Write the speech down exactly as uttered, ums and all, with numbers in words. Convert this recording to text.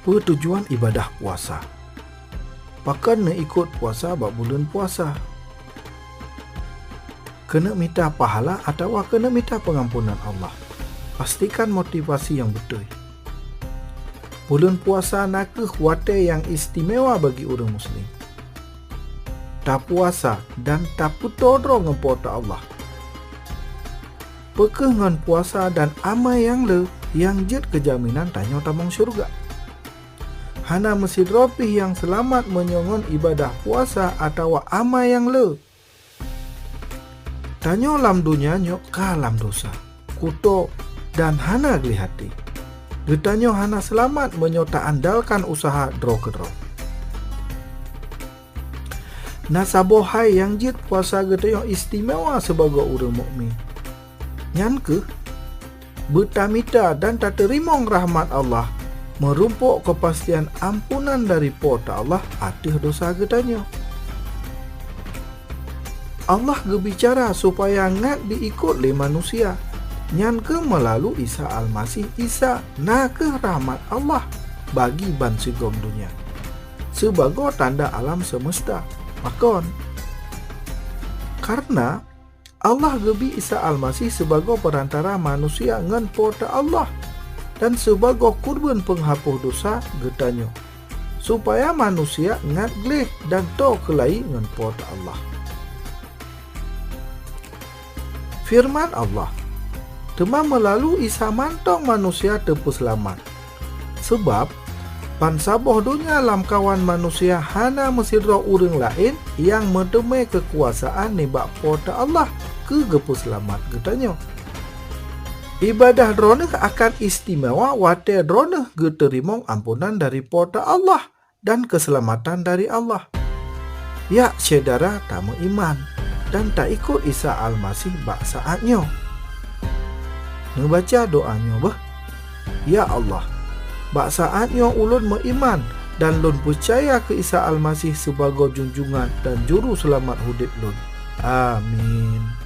Peue tujuan ibadah puasa? Pakon neuikot puasa bak buleuen puasa? Keuneuk mita pahala atawa keuneuk mita peungampunan Allah? Pastikan motivasi nyang beutôi. Buleuen puasa na kheueh watée nyang istimewa bagi ureuëng muslim. Tapuasa dan tapeutoe droe ngon Po teu Allah. Peu kheueh ngon puasa dan amai nyang le nyang jeuet keu jaminan tanyoe tamong syeuruga? Hana meusidroe pih nyang seulamat meunyoe ngon ibadah puasa atawa amai nyang le. Tanyoe lam donya nyoe ka lam dosa, kutok, dan hana gleh até. Geutanyoe hana seulamat meunyoe taandalkan useuha droe keudroe. Na saboh hai nyang jeuet puasa geutanyoe istimewa sibagoe ureuëng mukmin. Nyan kheueh beutamita dan tateurimong rahmat Allah, meurumpok keupastian ampunan dari Po teu Allah ateueh dosa geutanyoe. Allah geubicara supaya ngat diikot lé manusia, nyan kheueh meulalu Isa Almaseh. Isa na kheueh rahmat Allah bagi bansigom donya, sibagoe tanda alam seumeusta. Pakon? Kareuna Allah geubi Isa Almaseh sibagoe peurantara manusia ngon Po teu Allah dan sibagoe keureubeuen peunghapôh dosa geutanyoe, supaya manusia ngat gleh dan toe keulayi ngon Po teu Allah. Feureuman Allah, "Teuma meulalu Isa mantong manusia teupeuseulamat. Sabab bansaboh donya lamkawan manusia hana meusidroe ureuëng laén nyang meuteumé keukuasaan nibak Po teu Allah keu geupeuseulamat geutanyoe. Ibadah droeneueh akan istimewa watée droeneueh geuteurimong amponan dari Po teu Allah dan keuseulamatan dari Allah. Jak syedara tameuiman dan taikot Isa Almaseh bak saát nyoe." Neubaca doá nyoe beuh, "Ya Allah, bak saát nyoe ulôn meuiman dan lôn peucaya keu Isa Almaseh sibagoe Junjungan dan Juruseulamat udeb lôn. Amin."